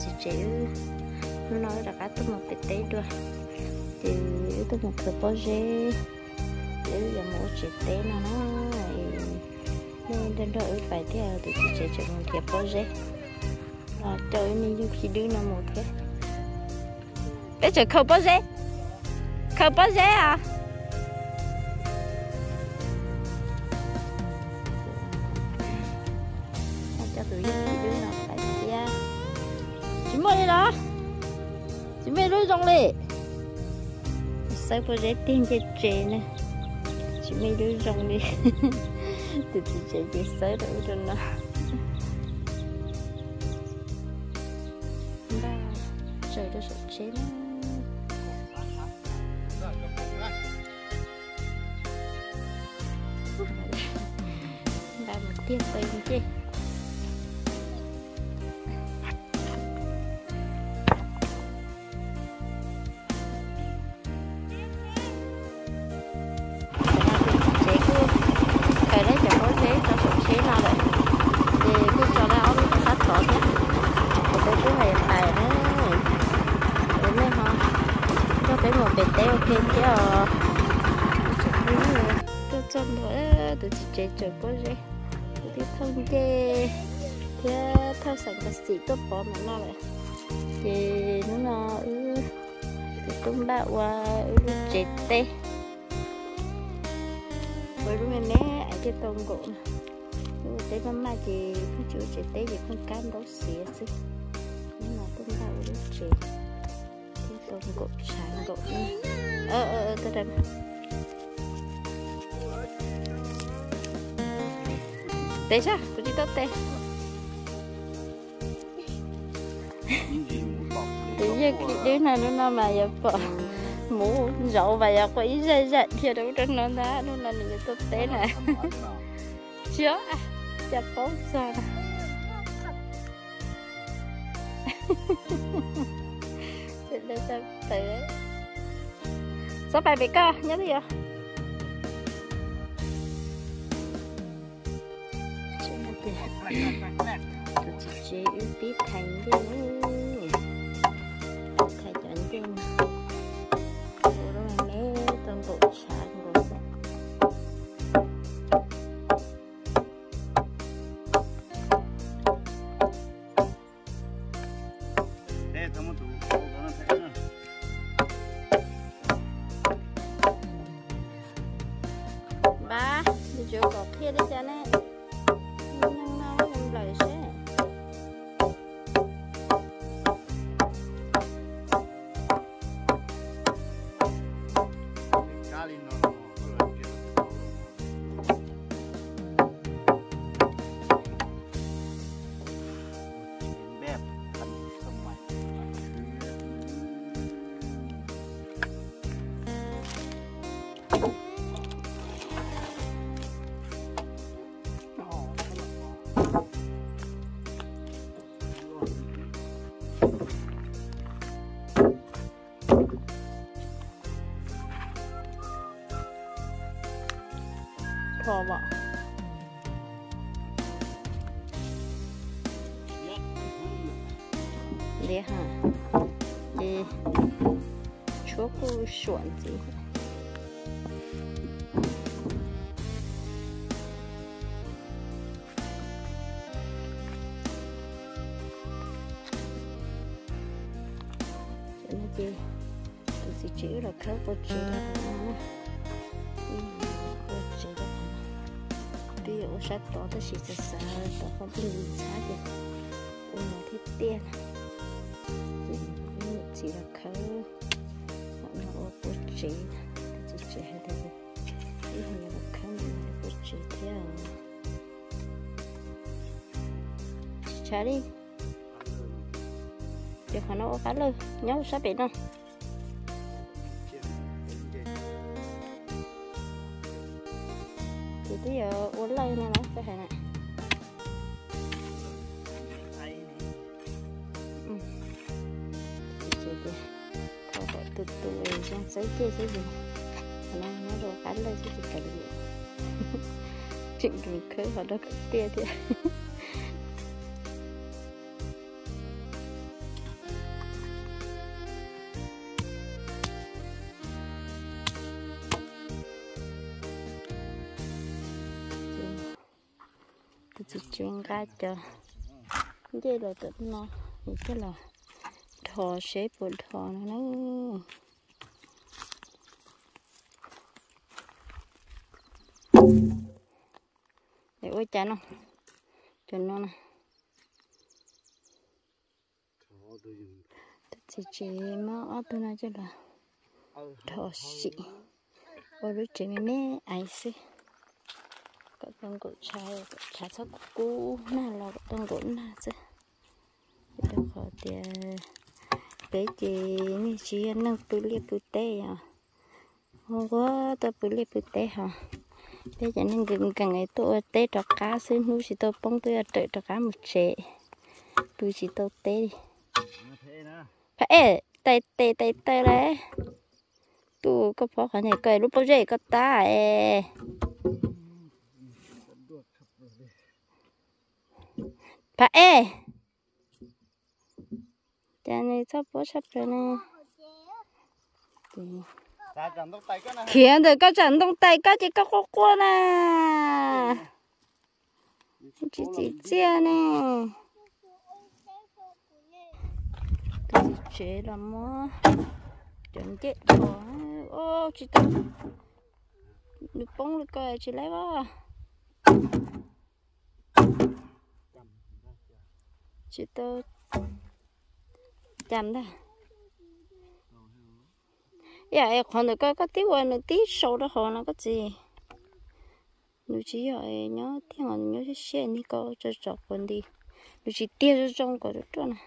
Txiv tsev, hnub no wb rov qab tuaj mus pem teb dua, ces wb tuaj mus khaws pob zeb, ces wb yuav mus ua tsev teb no na. Nej nrog nrog wb pais thiab, tus txiv tsev tseem mus nrhiav pob zeb, los coj wb me yug khib dwb no mus thiab. Peb tseem khaws pob zeb, khaws pob zeb os. Coj tus yug khib dwb no pais thiab. Tsis muaj li los? Tsis muaj ib lub zoo li. Xawb pob zeb tiag ncej tsev na. Tsis muaj ib lub zoo li. Tus txiv tsev ces xawb rau ub rau no. Npaj tsaws rau saum tsheb na. Npaj mus tiag pes ncej. Tsev kuj khaws tau cov pob zeb rau saum tsheb no lawm, ces kuj tso tau ob lub rau sab tod thiab. Kuv twb hais pais na, es nej ho nrog peb mus pem teb ua ke thiab os. Tuaj txog ntua, tus txiv tsev tsaws pob zeb, kuv twb thauj ncej thiab thauj xeem kas xim tuaj pov ntawm no lawm. Ces hnub no wb tus tub npaj ua wb lub tsev teb, ua lub me me es thiaj tau nkaum no. Lub teb maj maj ces pheej tsis ua tsev teb ces pheej kab ntaub xiav xwb. Hnub no tub npaj ua lub tsev thiaj tau nkaum tshav nkaum. Tes sab kuv tsis tau tes. Tus yawg khib dwb no hnub no mas yuav pom muv zauv mas yuav qua ib zaj zaj dhia rau ub rau no ntag. Hnub no nws yuav tuaj teb na. Tsis, cas paub txog na. Txhob pais pem koj nyob twj ywm. Tus txiv tsev wb pib thaiv ncej, thaiv cov ncej no, ua lub me me tau nkaum tshav nkaus xwb. Npab, yus tsuas kom qhia li cas ne? Neeg no nplaws seb. Phom os. Liab ha, ces tshuab kuj suam ntxiv. Ces tus txiv tsev wb los khawb qua tsev rau qhov no, qua tsev rau qhov no. Twb yog ua sab tod tab sis xav xav tom qhov pheej ntxhab ces ua no thiaj tiaj. Ces wb niam txiv los khawb qhov no ua qua tsev. Tus txiv tsev hais tias wb ho yuav los khawb ntawm no qua tsev thiab. Tsis tshav li. Ces qhov no ua qab lawj nyob sab pem no. Ces twb yuav ua lawj no na, koj hais na. Thov kom tus tus zoo txawb cej xwb ces qhov no nyob rau qab lawj xwb ces kav liam. Tseem khawb qhov no kom tiaj thiab. Txiv tsev nqa cov ncej los tom no, nws coj los dhos seb puas dhos no na. Ua cas no, cov no na. Tus txiv tsev muab ob tug no coj los dhos sim ua lub tsev me me aiv xwb, kom tau nkaum tshav, kom tshav txhob kub kub nag los kom tau nkaum nag xwb. Rau qhov tias peb ces nej tsis yog neeg pw liaj pw teb os, ua tuaj pw liaj pw teb hos. Peb cov neeg nkees nkees tuaj ua teb rov qab xwb, hnub tsis tau poob twb yuav rawm rov qab mus tsev, pw tsis tau teb li. Phab ej, tais tes tais taw lawm. Tus koj phob qhov niag koj lub pob zeb koj tab es. Phab ej, cas nws txhob puab tshaj plaws ne. Khiav ntawm koj tsam ntoo tais koj ces koj quaj quaj na. Tsis txim txiaj ne. Tus txiv tsev los muab cov ncej dhos, tsis tau, nws poob li ko tsis laib as. Tsis tau cam ntag. Ib yam es qhov ntawm ko koj tib ua nws tib sau rau hauv no koj txiv. Nws tsis yog nyob tiag os, nws nyob siab siab niag ko tso tsom quav nti. Nws tsis tiag zoo zoo kom ruaj ruaj na.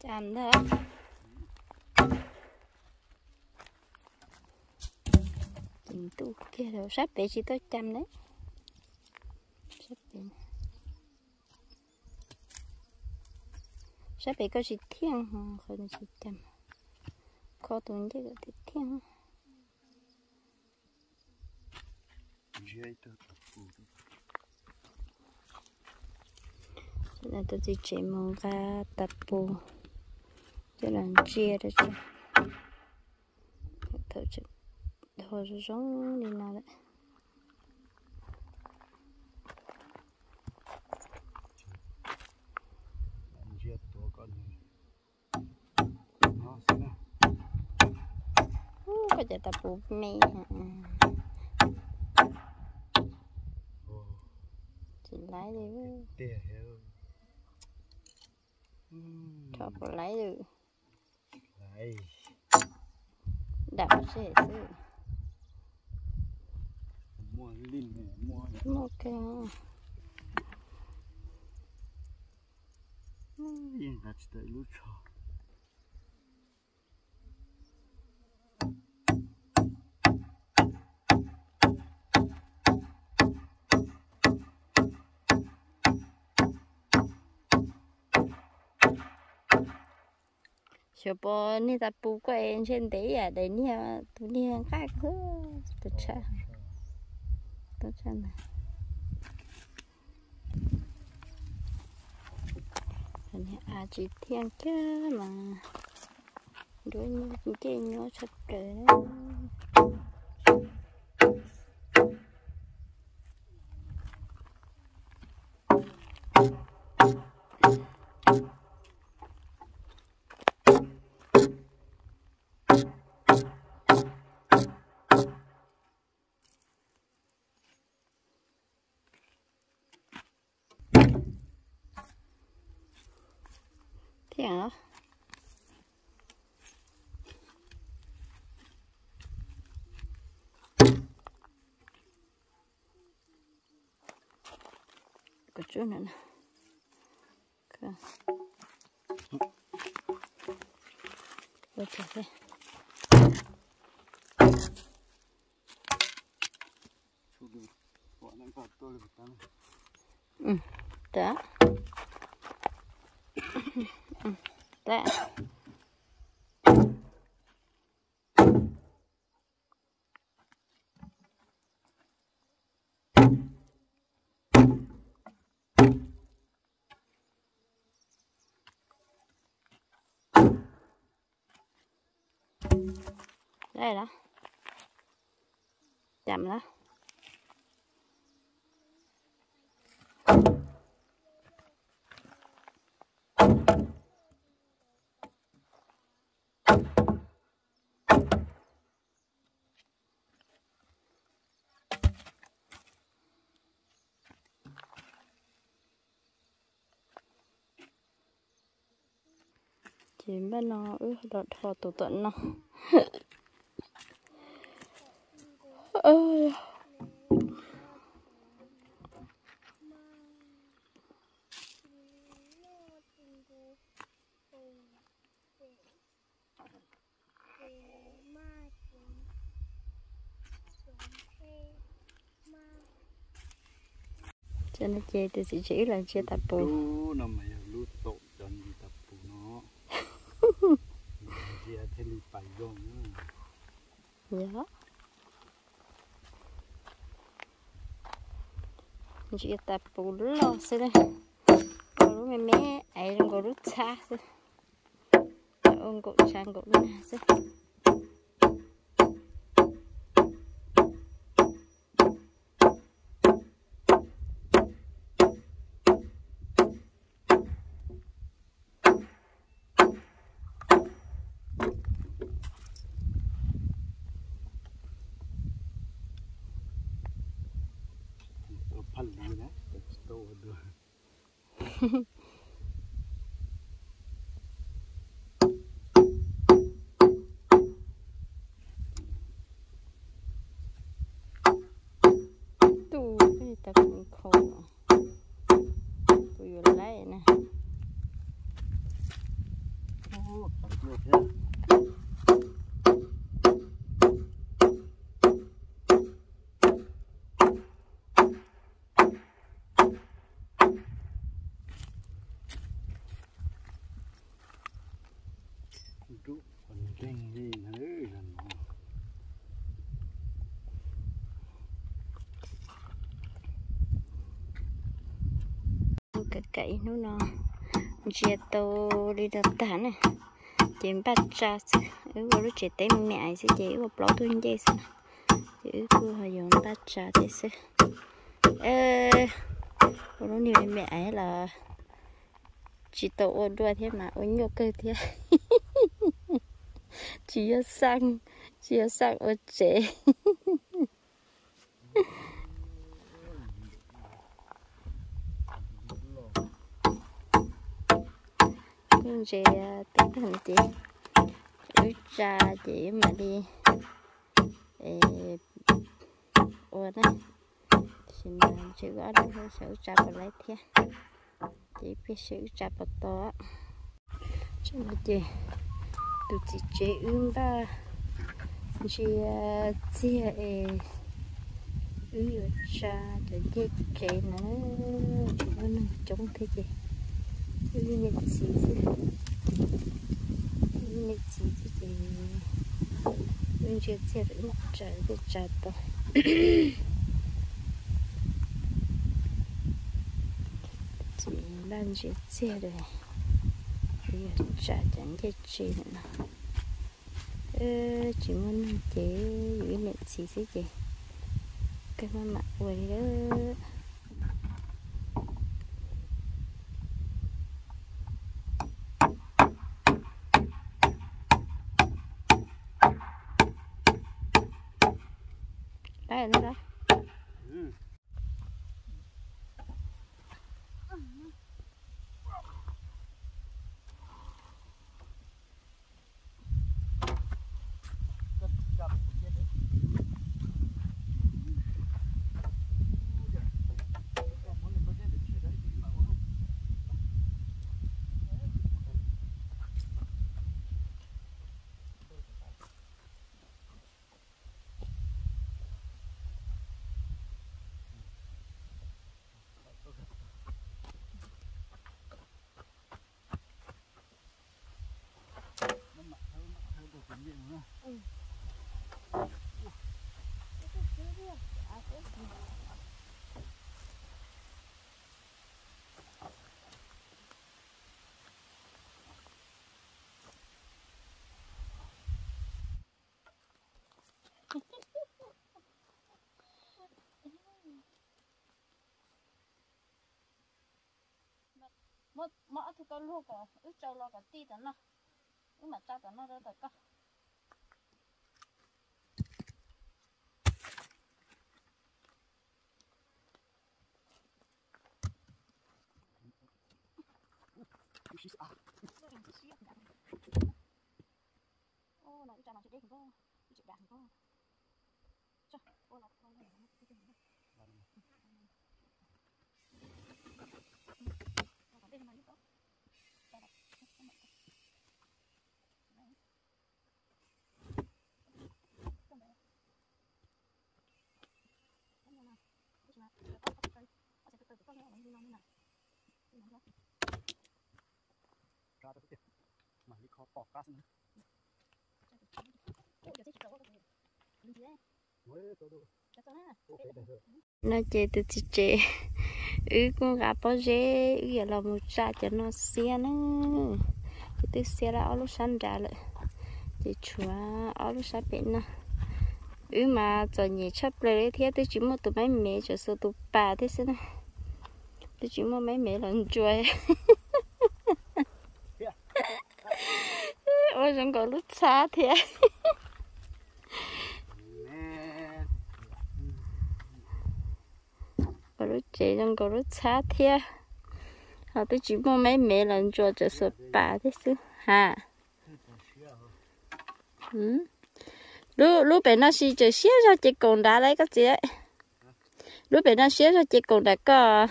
Cam ntag. Ces ntuj kiag lawm, sab pem tsis tau cam lawm. Sab pem, sab pem koj tsis thiaj, qhov tsis cam, kho tus ncej kom thiaj thiaj. Tus txiv tsev mus nqa tas pus coj los ntsia rau tso. Thaum tseem dhos zoo zoo li no lawm. Koj cov tas pus me, tsis laib li. Rho puas laib lawm. Dam seb xwb. Muaj kawg. Yeej nqa tsis tau ib lub tsho. Xyov pom niag tas pus koj es ntshe ntev ib yam daim niag tus niag nqaj kawg, tus tshaj, tus tshaj ntag. Niag av tsis thiaj kiag mas nruab ncej nyuaj tshaj plaws. Thiab kua tsuab no, ua tsaug thiab. Tab, tab. Dai lawm, cam lawm. Ces npaj no wb los dhos tus tom no. Ces no ces tus txiv tsev wb los ntsia tas pus. Lub no mas yog lub tom cov ntsis tas pus no. Ntsia thiaj li pais zoo. Yog. Ntsia tas pus loj xwb na. Nkaus lub me me, es nkaus lub txhab xwb. Ua nkaum tsav nkaum nag xwb. Tus peb tas kuv kho, kuv yuav laij na. Rub qhov nkeeg li no. Wb kam kam ib hnub no ntsia tau li no tag na, ces npaj tsa xwb. Wb ua lub tsev teb me me xwb ces wb ua plaub tug ncej xwb na, ces wb kuj ho yuav npaj tsa thiab xwb. Ua lub niag me me los tsis tau ua dua thiab mas ua nyuaj kawg thiab. Tsis yog xaj, tsis yog xaj ua tsev. Kuj ntses teb tag ces wb tsa ces wb mam li ua na. Tab sis mas ntshe wb ob leeg xyov wb tsa puas laib thiab, ces ib pliag seb wb tsa puas tau. Tseem no ces tus txiv tsev wb npaj ntsia txiag es wb yuav tsa cov ncej tsev na, tsis muaj neeg coob thiab ces wb niam txiv xwb, wb niam txiv xwb ces wb ntsia txiag rau wb mam tsa wb thiaj tsa tau. Txiv npaj ntsia txiag rau wb yuav tsa cov ncej tsev no. Tsis muaj neeg ces yus ib niam txiv xwb ces kawg maj mam ua li lawm. Lawm no lawm. Muab ob tug koj luag kom wb tsau los kom tij tom no, wb mam tsa tom no rau tom koj. No ces tus txiv tsev, wb kuj nqa pob zeb, wb yuav los mus tsa cov no xiab na. Ces twb xiab lawm ob lub sab nrad lawm, ces tshuav ob lub sab pem no. Wb mas txom nyem tshaj plaws li thiab, twb tsis muaj tus maib mev, tseem xuas tus pas thiab xwb na. Twb tsis muaj maib mev los ntsuas. Ua zoo nkaus lub txhab thiab. Ua lub tsev zoo nkaus lub txhab thiab, ho twb tsis muaj maib mev los ntsuas, tseem xuas pas thiab xwb ha. Lub pem no sis tseem siab zog ces kaum nrad lawm koj txiv. Lub pem no siab zog ces kaum nrad koj.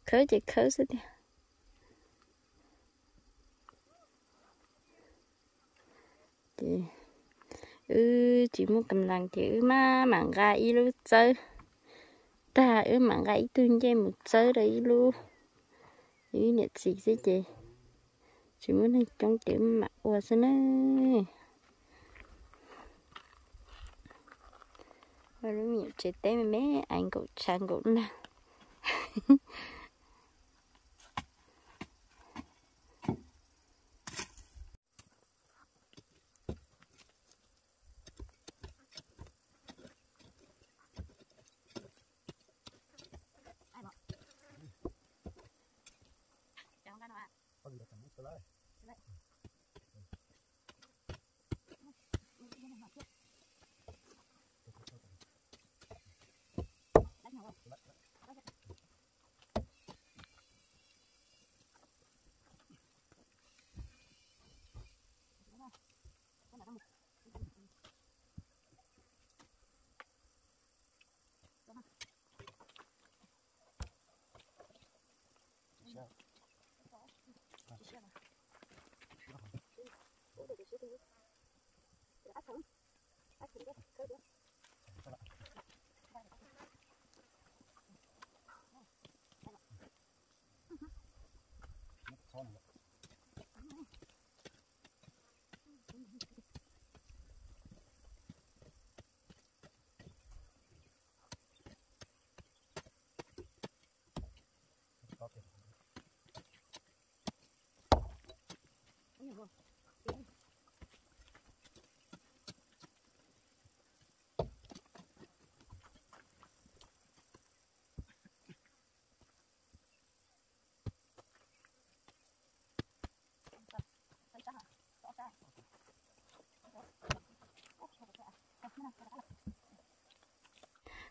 Khawb ces khawb xwb tiag. Ces wb tsis muaj kam lees ces wb mam mam nqa ib lub txawb tag, wb mam nqa ib tug ncej mus txawb rau ib lub. Wb niam txiv xwb ces tsis muaj neeg coob ces wb mam ua xwb na. Ua lub me nyuam tsev teb me me, ev nkaum tshav nkaum nag.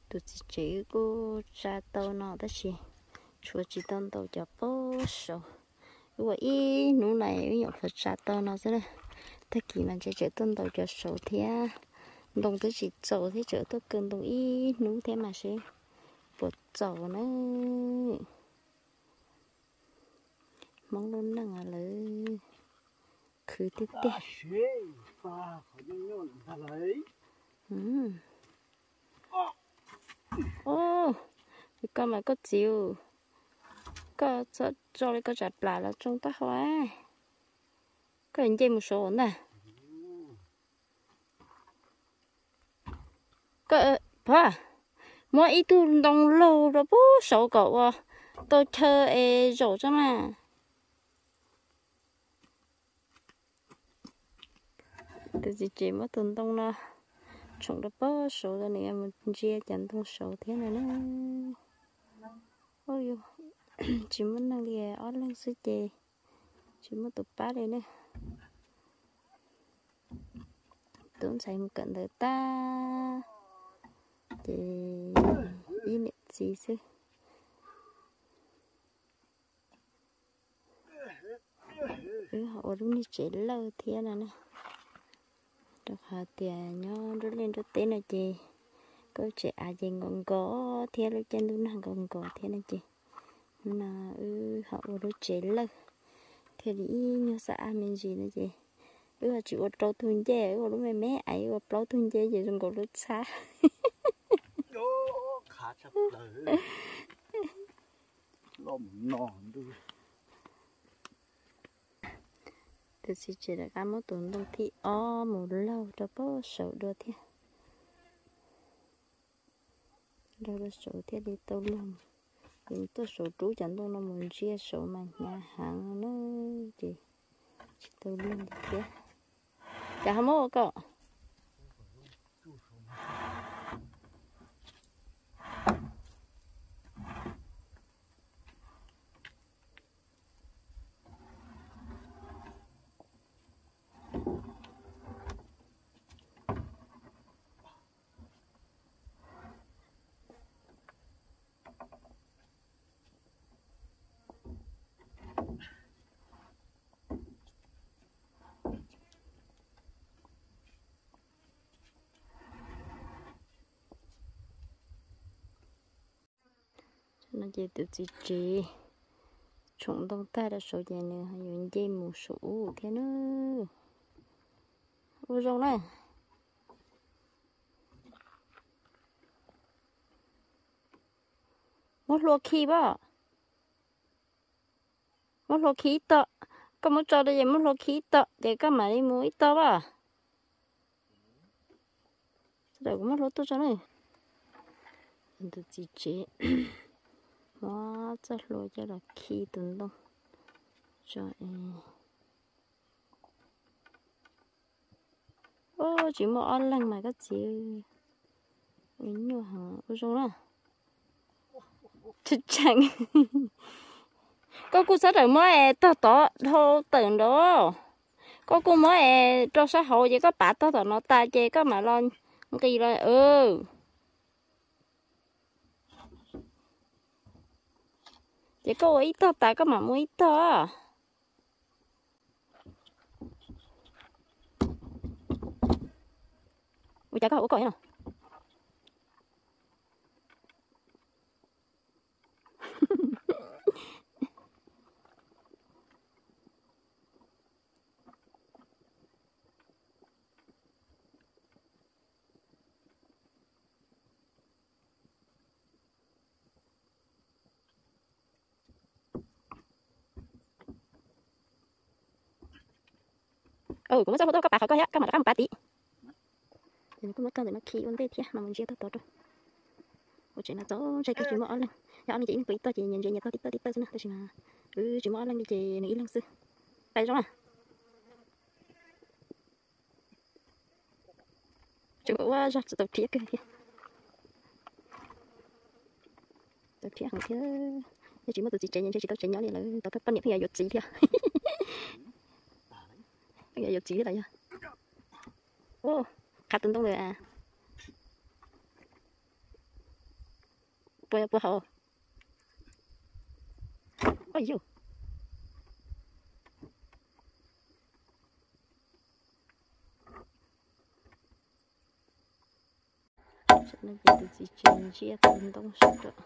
Tus txiv tsev kuj tsa tau no tab sis tshuav tsis tau ntaus cov pob saud. Wb ua ib hnub no wb nyuam qhuav tsa tau no xwb na. Tag kis mas ntshe tseem tuaj ntaus cov saud thiab. Ntoo twb tsis txaus thiab, tseem tuaj kaw ntoo ib hnub thiab mas seb puas txaus na. Hmoob lub neej lawv khwv tiag tiag. Koj mas koj txiv, koj txhob tso li koj tsam plam los tsoo taub hau. Koj nce mus saud ntag. Pov, muab ib tug ntoo laug rau pub saud kom ua tau chaw es zaum tso mas. Tus txiv tsev muab tus ntoo no tshoov rau pub saud, nws mus ntsia cov ntoo saud thiab no na. Ub, tsis muaj neeg li, ob leeg xwb ces tsis muaj tus pab li ne. Tub ntxhais mus kawm ntawv tag ces ib niam txiv xwb. Wb ho ua lub niag tsev lawj thiab no ne. Rau qhov tias nyob nruab liaj nruab teb no ces koj tsev av ces nkos nkos thiab lub caij ntuj nag nkos nkos thiab no ces no wb ho ua lub tsev lawj thiaj li ib nyuag xab ab me ntsis no ces wb ho tsis ua rau tug ncej, wb ua lub me me es ua plaub tug ncej ces zoo nkaus lub txhab. Tus txiv tsev rov qab muab tus ntoo thib ob mus laug rau pem saud dua thiab. Laug rau saud thiaj li tau luag. Ces mus tuaj saud rub cov ntoo no mus ntsia saud mas hnyav heev na, ces tsis tau luag li thiab. Cas ho muab ua kom No ces tus txiv tsev tshoom ntoo tag rau saud ces nws yuav nce mus saum ub thiab na. Ua zoo na. Muab hlua khi pom. Muab hlua khi ib tog. Koj muab tso rau ces muab hlua khi ib tog ces koj mam li mus ib tog pom. Sawv daws kuv muab hlua tuaj tso na. Tus txiv tsev muab txoj hlua coj los khi tus ntoo tso es. Ub, tsis muaj ob leeg mas koj txiv, nyuaj heev, ua zoo na. Tseem, koj kuj txhob rawm muab es tog tod dhau tawm nraud. Koj kuj muab es rau sab hauv ces koj pav tog tom no tas ces koj mam los nqis los. Ces koj ua ib tog tas koj mam muab ib tog. Ua cas koj ua koj no? Kuv muab txoj hlua tuaj koj pav qhov koj thiab koj mam rov qab mus pav tid. Ces nws kuj muab txoj ntawm no khi ua ntej thiab no mus ntsia tog tod rau. Ua tsev no txaus ntshai kawg tsis muaj ob leeg, yog ob leeg ces ib leeg pw ib tog ces nyias ntsia nyias tog tib tawj tib tawj xwb na, tab sis mas wb tsis muaj ob leeg li ces nws ib leeg xwb. Pais zoo na. Tseem ua zog txawv tau rhiab kawg thiab. Tau rhiab heev thiab. Yog tsis muaj tus txiv tsev ntshe tsis tau tsev nyob li lawm, tau poj niam pheej yuav yuav txiv thiab. Pheej yuav yuav txiv thiab los yog. Qhav tus ntoo lawm. Puas yog puas hauv? Oj yus. Tus txiv tsev ntsia tus ntoo saum rau.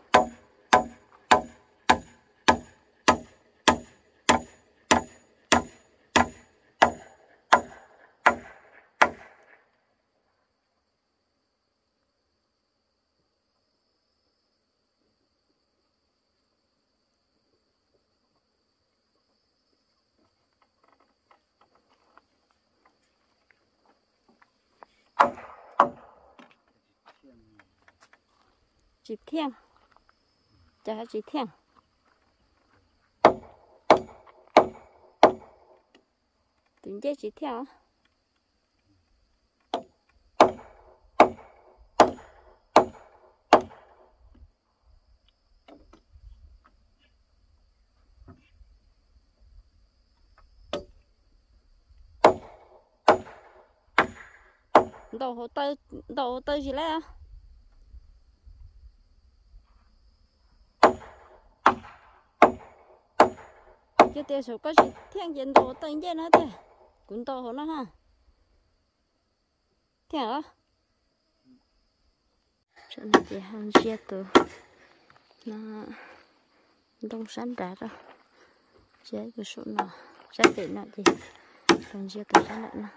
Tsis thiaj. Cas ho tsis thiaj? Tus ncej tsis thiaj os. Ntaus hauv taw, ntaus hauv taw tsis laib. Yog tias saum koj tsis thiaj ces ntaus hauv taw ncej no tiag. Kuv ntaus hauv no ha. Thiaj os. Tam no ces ho ntsia tus no ntoo sab nrad rau, ntsia tus saum no, sab pem no ces los ntsia tus sab nram no.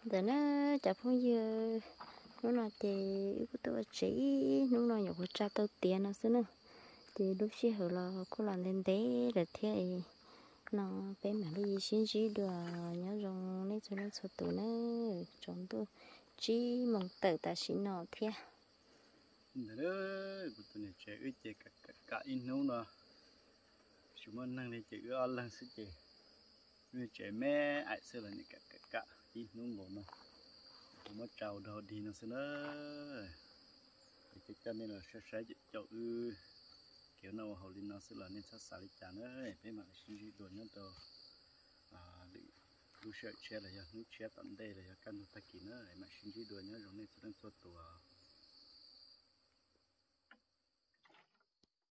Ntawm na cov phooj ywg, hnub no ces wb kuj tuaj ua tsev ib hnub no nyuam qhuav tsa tau tiav no xwb na. Ces lub sij hawm los kuj los ntev ntev lawm thiab no, peb mam li sib ntsib dua. Nyob zoo nej txhua leej txhua tus na, tsaus ntuj tsib moos tawm tam sim no thiab. Ntawm kuv tus niam tsev wb ces kam kam ib hnub no, tsis muaj neeg li ces wb ob leeg xwb ces wb tsev me aim xwb los nim kam kam kam ib hnub nkaus no, kuv muab tsa ua dog dig no xwb na. Es coj nej los saib saib caum wb kev ua noj ua haus li no xwb los nej txhob xav li cas na. Peb mam li sib ntsib dua nyob rau lwm lub sij hawm tshiab los yog hnub tshiab tom ntej los yog kaj ntug tag kis na, mam sib ntsib dua. Nyob zoo nej txhua leej txhua tus.